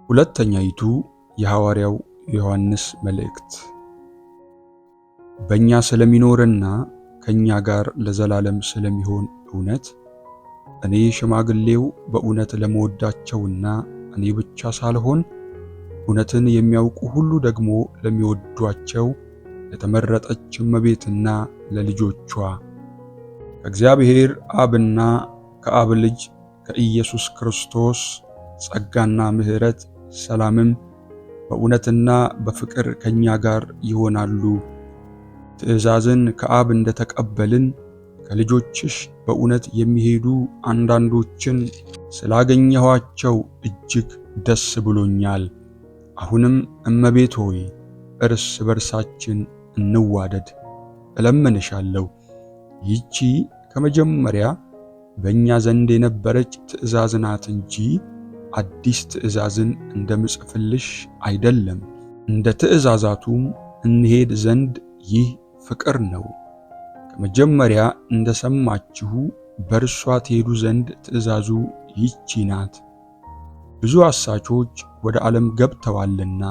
ሁለተኛይቱ የሐዋርያው ዮሐንስ መልእክት። በእኛ ስለሚኖርና ከእኛ ጋር ለዘላለም ስለሚሆን እውነት እኔ ሽማግሌው በእውነት ለመወዳቸውና እኔ ብቻ ሳልሆን እውነትን የሚያውቁ ሁሉ ደግሞ ለሚወዷቸው ለተመረጠች እመቤትና ለልጆቿ ከእግዚአብሔር አብና ከአብ ልጅ ከኢየሱስ ክርስቶስ ጸጋና ምሕረት ሰላምም በእውነትና በፍቅር ከእኛ ጋር ይሆናሉ። ትእዛዝን ከአብ እንደተቀበልን ከልጆችሽ በእውነት የሚሄዱ አንዳንዶችን ስላገኘኋቸው እጅግ ደስ ብሎኛል። አሁንም እመቤት ሆይ እርስ በርሳችን እንዋደድ እለምንሻለሁ። ይህቺ ከመጀመሪያ በእኛ ዘንድ የነበረች ትእዛዝ ናት እንጂ አዲስ ትእዛዝን እንደምጽፍልሽ አይደለም። እንደ ትእዛዛቱም እንሄድ ዘንድ ይህ ፍቅር ነው። ከመጀመሪያ እንደሰማችሁ በእርሷ ትሄዱ ዘንድ ትእዛዙ ይህቺ ናት። ብዙ አሳቾች ወደ ዓለም ገብተዋልና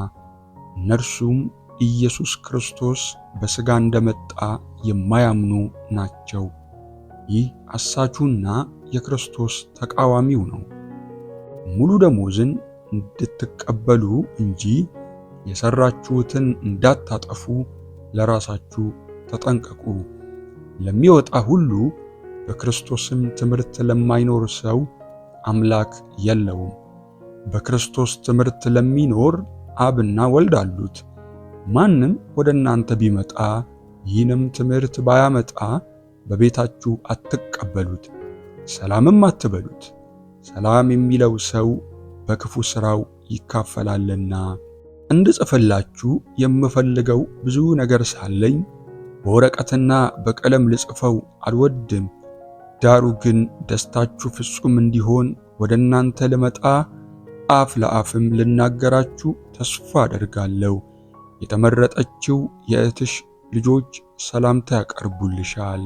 እነርሱም ኢየሱስ ክርስቶስ በሥጋ እንደመጣ የማያምኑ ናቸው። ይህ አሳቹና የክርስቶስ ተቃዋሚው ነው። ሙሉ ደሞዝን እንድትቀበሉ እንጂ የሰራችሁትን እንዳታጠፉ ለራሳችሁ ተጠንቀቁ። ለሚወጣ ሁሉ በክርስቶስም ትምህርት ለማይኖር ሰው አምላክ የለውም። በክርስቶስ ትምህርት ለሚኖር አብና ወልድ አሉት። ማንም ወደ እናንተ ቢመጣ ይህንም ትምህርት ባያመጣ በቤታችሁ አትቀበሉት፣ ሰላምም አትበሉት። ሰላም የሚለው ሰው በክፉ ሥራው ይካፈላልና። እንድጽፍላችሁ የምፈልገው ብዙ ነገር ሳለኝ በወረቀትና በቀለም ልጽፈው አልወድም። ዳሩ ግን ደስታችሁ ፍጹም እንዲሆን ወደ እናንተ ልመጣ አፍ ለአፍም ልናገራችሁ ተስፋ አደርጋለሁ። የተመረጠችው የእህትሽ ልጆች ሰላምታ ያቀርቡልሻል።